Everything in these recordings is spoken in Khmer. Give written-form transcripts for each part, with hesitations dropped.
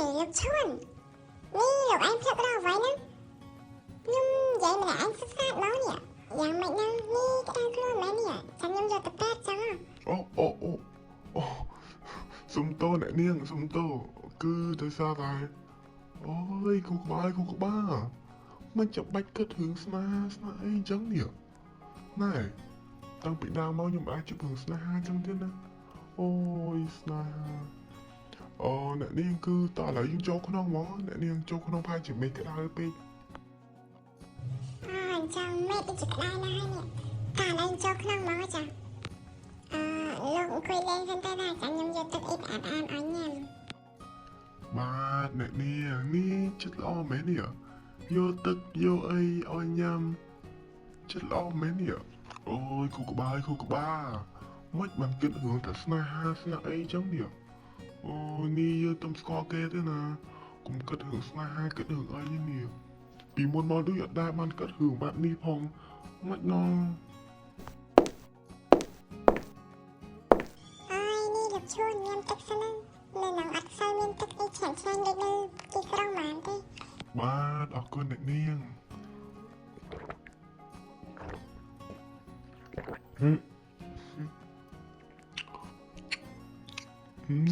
លោកឈួននេះលោកឯងភ្លឹកដល់អ្វីហ្នឹងខ្ញុំនិយាយម្នាក់ឯងសុទ្ធសាធមកនេះយ៉ាងម៉េចហ្នឹងនេះក្តៅខ្លួនមែននេះចាំខ្ញុំយកទៅពេទ្យចឹងហ៎ អូអូអូអូសុំទោសអ្នកនាងសុំទោសគឺដោយសារតែអូយគូក្បាលគូក្បាលមិនចាំបាច់គិតរឿងស្នេហាស្នេហ៍អីអញ្ចឹងនេះណែតាំងពីដើមមកខ្ញុំអាចជួបរឿងស្នេហាអញ្ចឹងទៀតណាអូយស្នេហាអូអ្នកនាងគឺតោះឥឡូវយើងចូលក្នុងហ្មងអ្នកនាងចូលក្នុងផែជាមេឃក្តៅពេក អើអញ្ចឹងមេឃដូចជាក្តៅណាស់ហើយនេះតើឥឡូវចូលក្នុងមកចាអឺលោកអង្គុយលេងសិនទៅណាចាំខ្ញុំយកទឹកអីផ្អែមៗឲ្យញ៉ាំ បាទអ្នកនាងនេះចិត្តល្អមែននេះយកទឹកយកអីឲ្យញ៉ាំចិត្តល្អមែននេះអូយគូក្បាលគូក្បាលមិនបានគិតរឿងតែស្នេហាស្នេហ៍អីចឹងនេះអូយនេះយើងទំស្គាល់គេទេណាកុំគិតរឿងស្នេហាគិតរឿងអីនេះពីមុនមកដូចអត់ដែលបានគិតរឿងបែបនេះផងមិនណង អើយនេះលោកឈួនញ៉ាំទឹកសិនណានៅនឹងអត់សូវមានទឹកអីឆ្ងាញ់ឆ្ងាញ់ដូចនៅទីក្រុងហ្មងទេ បាទអរគុណអ្នកនាងហឹម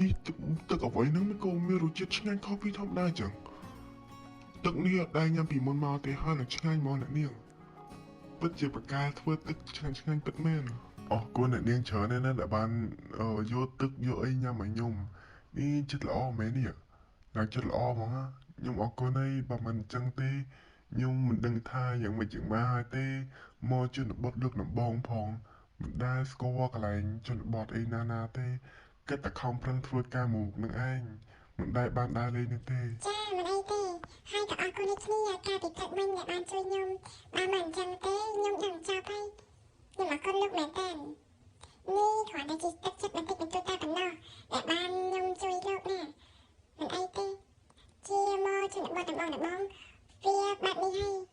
នេះទឹកទឹកអ្វីហ្នឹងមិនក៏មានរសជាតិឆ្ងាញ់ខុសពីធម្មតាចឹងទឹកនេះអត់ដែលញ៉ាំពីមុនមកទេហើយនឹងឆ្ងាញ់ហ្មងអ្នកនាងពិតជាប្រកែធ្វើទឹកឆ្ងាញ់ឆ្ងាញ់ពិតមែនអរគុណអ្នកនាងច្រើនណាស់ណាដែលបានយកទឹកយកអីញ៉ាំឲ្យខ្ញុំនេះចិត្តល្អមែននេះឡើងចិត្តល្អហ្មងណាខ្ញុំអរគុណហើយបើមិនអញ្ចឹងទេខ្ញុំមិនដឹងថាយ៉ាងម៉េចយ៉ាងម៉ាហើយទេមកជនបទលើកដំបងផងមិនដែលស្គាល់កន្លែងជនបទអីណាណាទេគិតតែខំប្រឹងធ្វើការមកនឹងឯងមិនដែលបានដើរលេងនោះទេ ចាមិនអីទេហើយក៏អរគុណដូចគ្នាកាលពីព្រឹកមិញដែលបានជួយខ្ញុំបើមិនអញ្ចឹងទេខ្ញុំដឹងចប់ហើយខ្ញុំអរគុណលោកមែនតើនេះគ្រាន់តែជាទឹកចិត្តបន្តិចបន្តួចតែប៉ុណ្ណោះដែលបានខ្ញុំជួយលោកណាមិនអីទេជាមកជនបទដំបងដំបងវាបែបនេះហើយ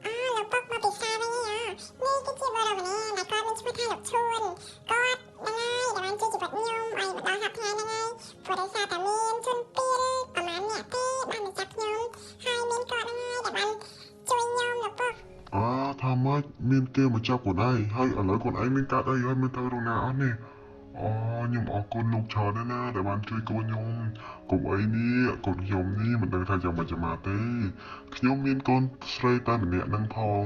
អើលោកពុកមកពីផ្សារវិញឯងនេះគឺជាបុរសម្នាក់ដែលគាត់មានឈ្មោះថាលោកឈួនគាត់ហ្នឹងហើយដែលបានជួយជីវិតខ្ញុំឲ្យមកដល់សប្តាហ៍ហ្នឹងហើយព្រោះដោយសារតែមានជនពីលប្រហែលអ្នកទេបានមកចាប់ខ្ញុំហើយមានគាត់ហ្នឹងហើយដែលបានជួយខ្ញុំលោកពុក អើថាម៉េចមានគេមកចាប់ខ្លួនឯងហើយឥឡូវខ្លួនឯងមានកាត់អីហើយមានទៅរងណាអត់នេះអូខ្ញុំអរគុណលោកច្រើនណាស់ណាដែលបានជួយកូនខ្ញុំកុំអីនេះកូនខ្ញុំនេះមិនដឹងថាយ៉ាងម៉េចយ៉ាងម៉ាទេខ្ញុំមានកូនស្រីតែម្នាក់នឹងផង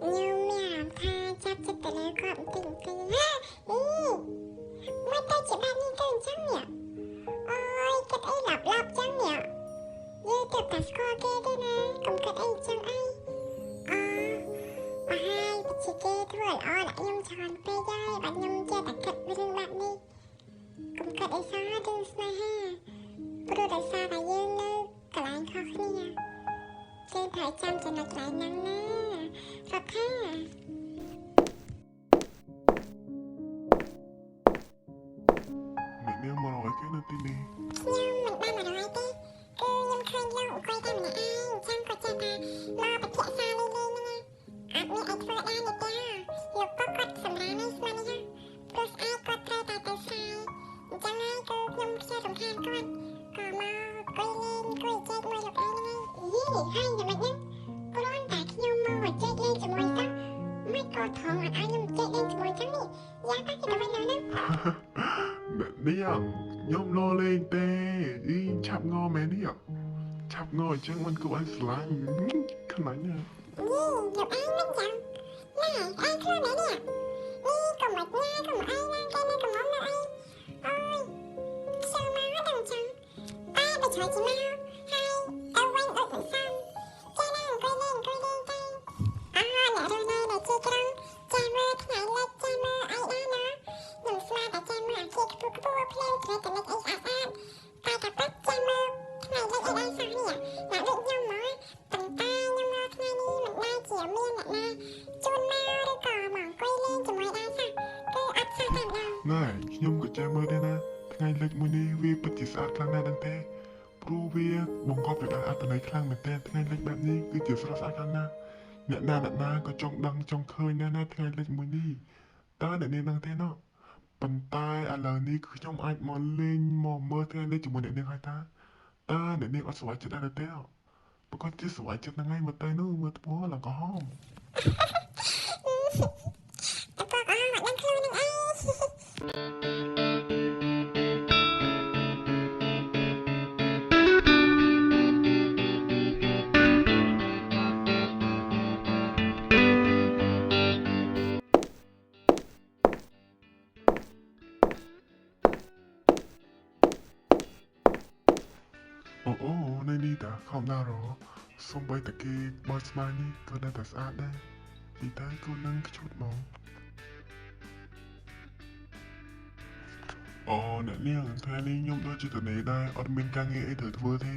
ខ្ញុំមានអារម្មណ៍ថាចាប់ចិត្តទៅលើគាត់បន្តិចបន្តិចហាអីមិនទៅជាបែបនេះទៅអញ្ចឹងនេះអូយគិតអីឡាប់ឡាប់ចឹងនេះយើងទៅតែស្គាល់គេទេណាកុំគិតអីចឹងអីអប្រហែលជាគេធ្វើល្អដាក់ខ្ញុំច្រើនពេកហើយបាទខ្ញុំចេះតែគិតរឿងបែបនេះកុំគិតអីសោះរឿងស្នេហាព្រោះដោយសារតែយើងនៅកន្លែងខុសគ្នាគេត្រូវចាំចំណុចកន្លែងហ្នឹងណារដ្ឋា អ្នកនាងមករកអីគេនៅទីនេះ ខ្ញុំមិនបានមករកអីទេគឺខ្ញុំឃើញលោកអង្គុយតែម្នាក់ឯងអញ្ចឹងក៏ចេះតែមកពិភាក្សាលេងៗហ្នឹងណាអត់មានអីធ្វើដែរនេះទេលោកពុកគាត់សម្រានឯងស្មាននេះព្រោះស្អែកគាត់ត្រូវតែទៅស្រែអញ្ចឹងហើយគឺខ្ញុំខ្ជិលរំខានគាត់ក៏មកអង្គុយលេងអង្គុយជែកមួយលោកឯងហ្នឹងហើយយីហើយយ៉ាងម៉េចហ្នឹងគ្រាន់តែខ្ញុំមកជែកលេងជាមួយសោះមិនក៏ថងអត់ឲ្យខ្ញុំជែកលេងជាមួយចឹងនេះយ៉ាងតាគេទៅវិញនៅហ្នឹង អ្នកនាងខ្ញុំលលេងទេអីឆាប់ងមែននេះឆាប់ងអញ្ចឹងមិនគួរឲ្យស្រឡាញ់ខ្លាញ់ណាស់ យីលោកឯងមិនចឹងណែឯងខ្លួនឯនេះនេះក៏មិនញ៉ាក៏មិនអីណាគេនៅកំមុំនៅអីអូយខ្ជិលមកដល់ចឹងតែបើច្រើនជាមក ណែខ្ញុំក៏ចេះមើលដែរណាថ្ងៃលិចមួយនេះវាពិតជាស្អាតខ្លាំងណាស់ដឹងទេព្រោះវាបង្កប់ទៅដោយអត្ថន័យខ្លាំងមែនទែនថ្ងៃលិចបែបនេះគឺជាស្រស់ស្អាតខ្លាំងណាស់អ្នកណាក៏ចង់ដឹងចង់ឃើញដែរណាថ្ងៃលិចមួយនេះតើអ្នកនាងដឹងទេណោះប៉ុន្តែឥឡូវនេះគឺខ្ញុំអាចមកលេងមកមើលថ្ងៃលិចជាមួយអ្នកនាងហើយតាតើអ្នកនាងអត់សប្បាយចិត្តដែរទេប្រកាសជាសប្បាយចិត្តហ្នឹងហើយមើលទៅនោះមើលថ្មឡើងក្រហម តែពណ៌ក្រហមអត់ដឹងខ្លួននឹងអី អូអូនៅនេះតាខំណារសំបីតាគេបើស្មានេះក៏នៅតែស្អាតដែរនិយាយទៅកូននឹងខ្ជូតហ្មងអូអ្នកនាងថ្ងៃនេះខ្ញុំដូចជាតនេដែរអត់មានការងារអីត្រូវធ្វើទេ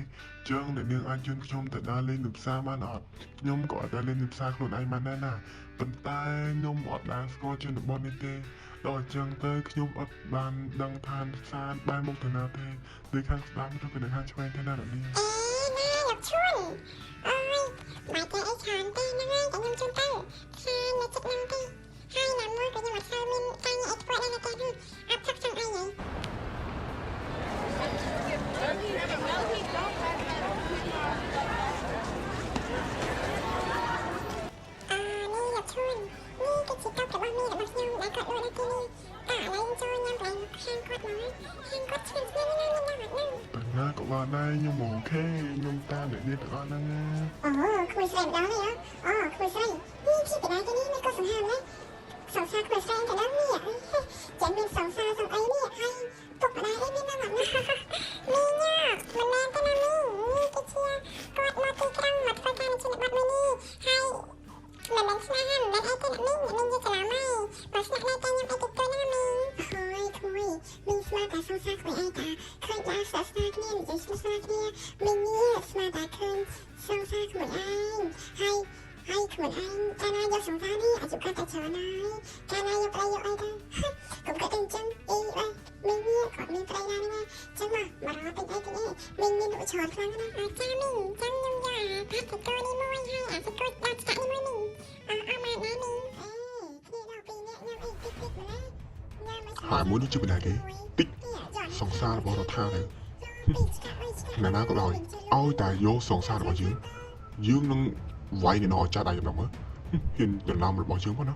ចឹងអ្នកនាងអាចជូនខ្ញុំទៅដើរលេងនៅផ្សារបានអត់ខ្ញុំក៏អត់ដើរលេងនៅផ្សារខ្លួនឯងបានដែរណាប៉ុន្តែខ្ញុំអត់ដែលស្គាល់ជនបទនេះទេដល់អញ្ចឹងទៅខ្ញុំអត់បានដឹងថាផ្សារបែរមុខទៅណាទេនៅខាងស្ដាំឬក៏នៅខាងឆ្វេងទេណាអ្នកនាង អេណាលោកឈួនអើយបាយតែអីច្រើនទេហ្នឹងហើយតែខ្ញុំជូនទៅផ្សារនៅចិត្តហ្នឹងទេហើយណាមួយក៏ខ្ញុំអត់សូវមានការងារអីធ្វើដែរនៅផ្ទះនោះអត់សុខចង់អីហីអឺនេះលោកឈួននេះគឺជាតុរបស់មីរបស់ខ្ញុំដែលគាត់លក់នៅទីនេះតើឥឡូវចូលញ៉ាំកន្លែងហាងគាត់មកហាងគាត់ឆ្ងាញ់ឆ្ងាញ់ណាស់ណាស់ណាស់ហ្នឹង តែណាក៏បានដែរខ្ញុំ OK ខ្ញុំតាមអ្នកនាងទាំងអស់ហ្នឹងណា អូក្មួយស្រីម្ដងនេះអូក្មួយស្រីនេះជាពីណាគេនេះមិនក៏សង្ហាម្លេះសង្សារក្មួយស្រីទៅដល់នេះចាំមានសង្សារសង្អីនេះហើយពុកម្ដាយអីមានណាស់ណាមីញ៉ាមិនមែនទេណាមីនេះគឺជាគាត់មកទីក្រុងមកធ្វើការនៅជនបទមួយនេះហើយមិនមែនស្នេហាមិនមែនអីទេណាមីអ្នកមីនិយាយច្រឡំហើយបើស្នាក់នៅតែខ្ញុំអីតិចតួចណាមីហើយក្មួយមីស្មានតែសង្សារក្មួយឯងតាឃើញដើរស្និទ្ធស្នាលគ្នានិយាយស្និទ្ធស្នាលគ្នាមីនេះស្មានតែឃើញសង្សារក្មួយឯងហើយហើយក្មួយឯងកាលណាយកសង្សារនេះអាយុកាន់តែច្រើនហើយកាលណាយកប្តីយកអីទៅកុំគិតតែអញ្ចឹងអីអើមីនេះគាត់មានប្តីណានេះណាចឹងមករកទិញអីទិញអីមីមានលក់ច្រើនខ្លាំងណាស់អាចាមីចឹងខ្ញុំយកអាផាត់សាច់គោនេះមួយហើយអាសាច់គោដល់ឆ្កាក់នេះមួយមីអើអើមកណាមីអេគ្នាដល់ពីរនាក់ញ៉ាំអីតិចតិចម្លេះញ៉ាំអី ហើយមួយនោះជាបណ្ដាគេតិចសង្សាររបស់រដ្ឋាទៅណាណាក៏ដោយឲ្យតែយកសង្សាររបស់យើងយើងនឹងវាយអ្នកនរចាស់ដៃម្ដងមើលហ៊ានដណ្ដើមរបស់យើងផងណា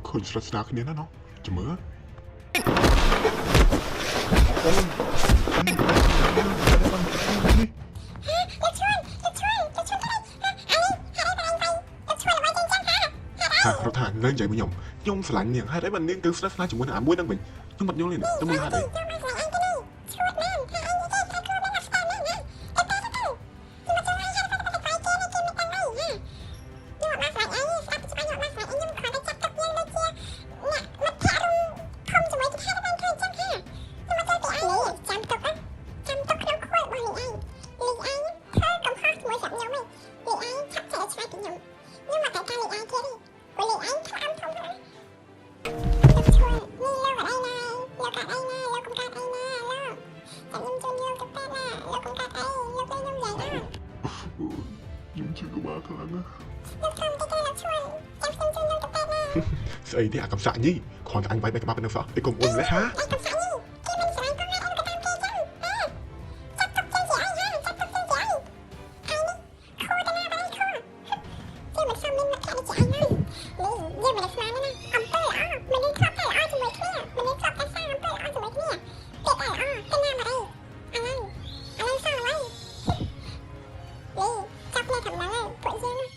ឃើញស្រិតស្នាលគ្នាណាណោះចាំមើល លោកឈួនលោកឈួនលោកឈួនទៅអានេះហេតុអីបានលោកឈួនអ្វីចឹងចឹងហ่า ហារដ្ឋាលែងនិយាយមួយខ្ញុំខ្ញុំស្រឡាញ់នាងហេតុអីបាននាងទៅស្និទ្ធស្នាលជាមួយនឹងអាមួយហ្នឹងវិញខ្ញុំអត់យល់ទេទៅមើលហេតុអី ខ្ញុំមិនស្រឡាញ់អញទេនេះឈួតមែនហើយអញនិយាយថាខ្លួនមិនអត់ស្ដាប់មែនណាតែតែទៅខ្ញុំមិនចង់ឲ្យហេតុតែតែគេនេះគេមិនដឹងអីហ่าខ្ញុំអត់បានស្រឡាញ់អញស្ដាប់ច្បាស់ខ្ញុំអត់បានស្រឡាញ់អញខ្ញុំគ្រាន់តែចាត់ទុកយើងដូចជាអ្នកមិត្តភក្តិរួមធំជាមួយគេថាបានឃើញចឹងហ่าខ្ញុំអត់ចូលពីអញនេះចាំទុកណាចាំទុកក្នុងខួររបស់លីឯងលីឯងធ្វើកំហុសជាមួយស្រាប់ខ្ញុំឯងលីឯងឆាប់ចេះឆ្ងាយពីខ្ញុំខ្ញុំអត់ត្រូវការលីឯងទៀតទេព្រោះលីឯងខ្លាំងធំណាស់លោកឈួននេះលោកអត់អីណាលោកអត់អីណាលោកកុំកើតអីណាលោកចាំខ្ញុំជូនយកទៅពេទ្យណាលោកកុំកើតអីលោកលេងខ្ញុំយាយអត់ ខ្ញុំជឿក្បាលខ្លាំងណាស់ លោកសុំតិចទៅលោកឈួនចាំខ្ញុំជូនយកទៅពេទ្យណា ស្អីទេអាកំសាក់ញីគ្រាន់តែអញវាយបែកក្បាលប៉ុណ្ណឹងសោះឯកុំអួនម្លេះហា ឯកំសាក់នេះគេមិនស្រឡាញ់ផងហើយអញក៏តាមគេចឹងហ៎ចាត់ទុកចឹងជាអីហាចាត់ទុកចឹងជាអីឯនេះខូទៅណាបាត់ខូគេមិនសមមានមិត្តភក្តិដូចជាឯងណានេះយើងមិនស្មានទេណាអំពើល្អមនុស្សធ្លាប់តែល្អជាមួយគ្នាមនុស្សធ្លាប់តែសាងអំពើល្អជាមួយគ្នាពាក្យតែល្អទៅណាមកអីឥឡូវឥឡូវសោះឥឡូវនេះចាប់គ្នាធម្មតាពួកយើងណា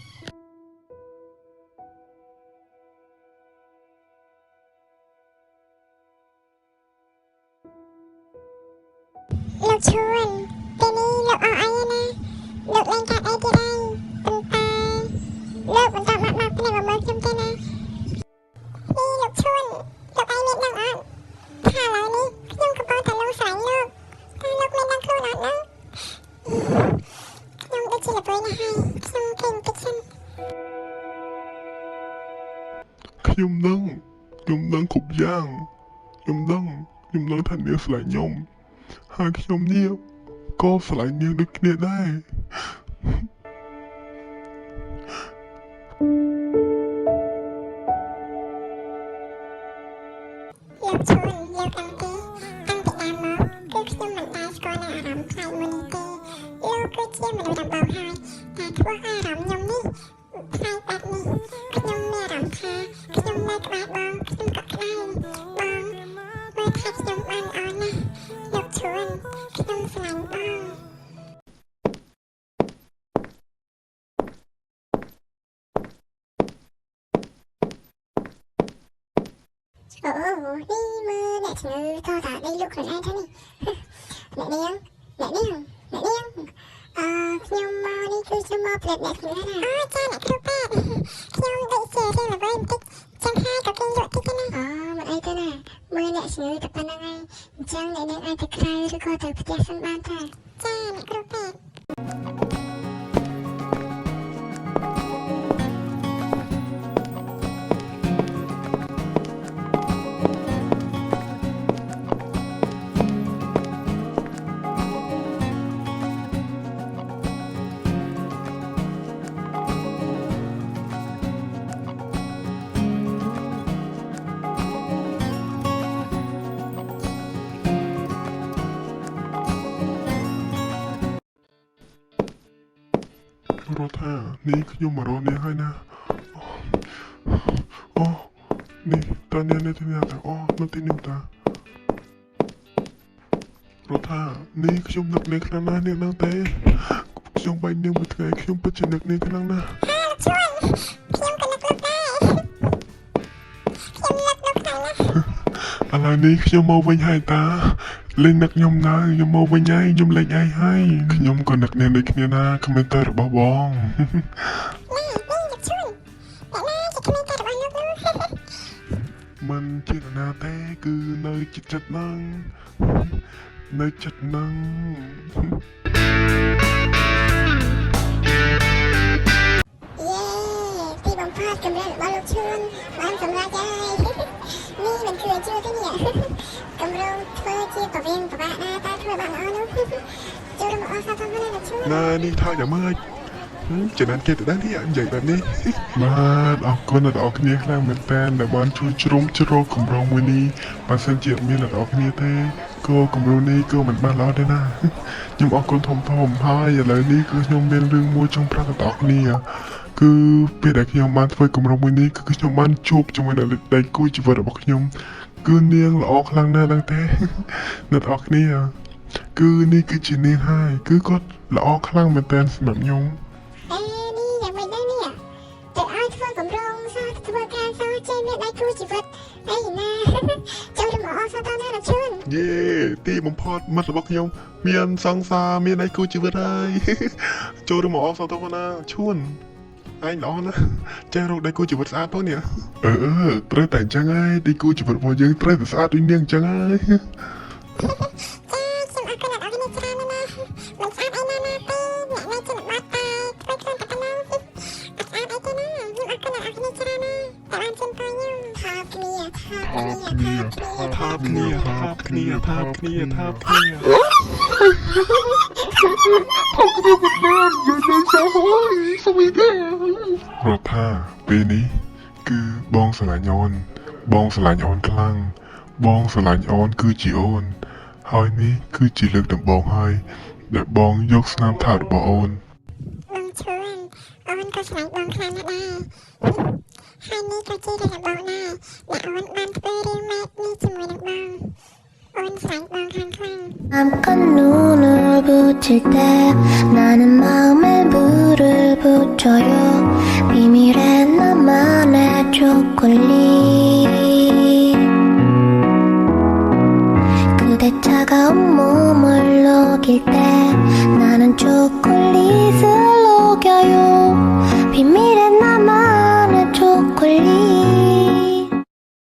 លោកឈួនពេលនេះលោកអស់អីណាលោកលែងកើតអីទៀតហើយប៉ុន្តែលោកបន្តមកមកភ្នែកមកមើលខ្ញុំទេណានេះលោកឈួនលោកឯងមានដឹងអត់ថាឥឡូវនេះខ្ញុំកំពុងតែលងស្រឡាញ់លោកតើលោកមានដឹងខ្លួនអត់ណាខ្ញុំដូចជាល្បីណាស់ហើយខ្ញុំគេងតិចសិន ខ្ញុំដឹងខ្ញុំដឹងគ្រប់យ៉ាង ខ្ញុំដឹងខ្ញុំដឹងថានាងស្រឡាញ់ខ្ញុំហើយខ្ញុំនេះក៏ស្រឡាញ់នាងដូចគ្នាដែរ លោកឈួនលោកដឹងទេតាំងពីដើមមកគឺខ្ញុំមិនដែលស្គាល់នៅអារម្មណ៍ប្លែកមួយនេះទេលោកគឺជាមនុស្សដំបូងហើយតែធ្វើឲ្យអារម្មណ៍ខ្ញុំនេះប្លែកបែបនេះខ្ញុំមានអារម្មណ៍ថាខ្ញុំនៅក្បែរបងខ្ញុំក៏ក្តៅបងមើលថែខ្ញុំបានល្អណាស់លោកឈួនខ្ញុំស្រឡាញ់បង អូនេះមើលអ្នកជំងឺតតាដេកលក់ខ្លួនឯងទៅនេះអ្នកនាងអ្នកនាងអ្នកនាងអឺខ្ញុំមកនេះគឺខ្ញុំមកផ្លែអ្នកជំងឺណាអូចាអ្នកគ្រូពេទ្យខ្ញុំដូចជារៀងល្វើយបន្តិចចឹងហើយក៏គេលក់តិចទៅណាអូមិនអីទេណាមើលអ្នកជំងឺតែប៉ុណ្្នឹងឯងអញ្ចឹងអ្នកនាងអាចទៅក្រៅឬក៏ទៅផ្ទះសិនបានតាចាអ្នកគ្រូពេទ្យ រដ្ឋានេះខ្ញុំមករកនាងហើយណាអូនេះតើនាងនៅទីណាតាអូនៅទីនេះតារដ្ឋានេះខ្ញុំនឹកនាងខ្លាំងណាស់នាងដឹងទេខ្ញុំបែកនាងមួយថ្ងៃខ្ញុំពិតជានឹកនាងខ្លាំងណាស់ ហាលោកជួនខ្ញុំក៏នឹកលោកដែរខ្ញុំនឹកលោកខ្លាំងណាស់ ឥឡូវនេះខ្ញុំមកវិញហើយតាលេងនឹកខ្ញុំណាខ្ញុំមកវិញហើយខ្ញុំលេងឯងហើយខ្ញុំក៏នឹកនាងដូចគ្នាណាគ្មានតែរបស់បង ណែនេះលោកជួនអ្នកណាជាក្មេងតែរបស់លោកនោះ មិនចេតនាទេគឺនៅចិត្តចិត្តហ្នឹងនៅចិត្តហ្នឹង យេទីបំផុតកម្រិតរបស់លោកឈឿនបានសម្រេចហើយនេះមិនគឺជឿទេនេះកម្រងធ្វើជាប្រវែងប្របាក់ណាតែធ្វើបានល្អនោះចូលរួមអរសាទរណាស់លោកឈឿន ណែនេះថាយ៉ាងម៉េចចំណានគេទៅដែរនេះនិយាយបែបនេះបាទអរគុណដល់អ្នកគ្នាខ្លាំងមែនតើដែលបានជួយជ្រោមជ្រោកកម្រងមួយនេះបើសិនជាអត់មានអ្នកគ្នាទេក៏កម្រងនេះក៏មិនបានល្អដែរណាខ្ញុំអរគុណធំធំហើយឥឡូវនេះគឺខ្ញុំមានរឿងមួយចង់ប្រាប់ដល់អ្នកគ្នាគឺពេលដែលខ្ញុំបានធ្វើកម្រងមួយនេះគឺខ្ញុំបានជួបជាមួយនឹងដៃគូជីវិតរបស់ខ្ញុំគឺនាងល្អខ្លាំងណាស់ដឹងទេអ្នកនរគ្នាគឺនេះគឺជានាងហើយគឺគាត់ល្អខ្លាំងមែនទែនសម្រាប់ខ្ញុំ អេនេះយ៉ាងម៉េចដែរនេះទៅឲ្យធ្វើកម្រងសោះធ្វើការសោះចេះមានដៃគូជីវិតអីណាចូលរួមអរសាទរណាស់លោកឈឿន យេទីបំផុតមិត្តរបស់ខ្ញុំមានសង្សារមានដៃគូជីវិតហើយ ចូលរួមមកអបសរទរណាឈួនឯងល្អណាស់ចេះរកដៃគូជីវិតស្អាតផងនេះអឺត្រូវតែអញ្ចឹងហើយដៃគូជីវិតរបស់យើងត្រូវតែស្អាតដូចនាងអញ្ចឹងហើយ ចាខ្ញុំអរគុណអ្នកនរគ្នាច្រើនណាស់ណាមិនស្អាតអីណាណាទេអ្នកនៅជនបទតែធ្វើខ្លួនតែប៉ុណ្ណឹងអត់ស្អាតអីទេណាខ្ញុំអរគុណអ្នកនរគ្នាច្រើនណាស់តែបានជូនពរខ្ញុំថាបគ្នាថាបគ្នាថាបគ្នា ថាបគ្នាថាបគ្នាថាបគ្នាថាបគ្នារដ្ឋាពេលនេះគឺបងស្រឡាញ់អូនបងស្រឡាញ់អូនខ្លាំងបងស្រឡាញ់អូនគឺជាអូនហើយនេះគឺជាលើកដំបូងហើយដែលបងយកស្នាមថើបរបស់អូន បងឈួនអូនក៏ស្រឡាញ់បងខ្លាំងណាស់ដែរហើយនេះក៏ជារឿងដំបូងដែរដែលអូនបានធ្វើរឿងម៉ែនេះជាមួយនឹងបងអូនស្រឡាញ់បងខ្លាំងខ្លាំង 마음껏 눈을 붙일 때 나는 마음에 불을 붙여요 비밀의 나만의 초콜릿 그대 차가운 몸을 녹일 때 나는 초콜릿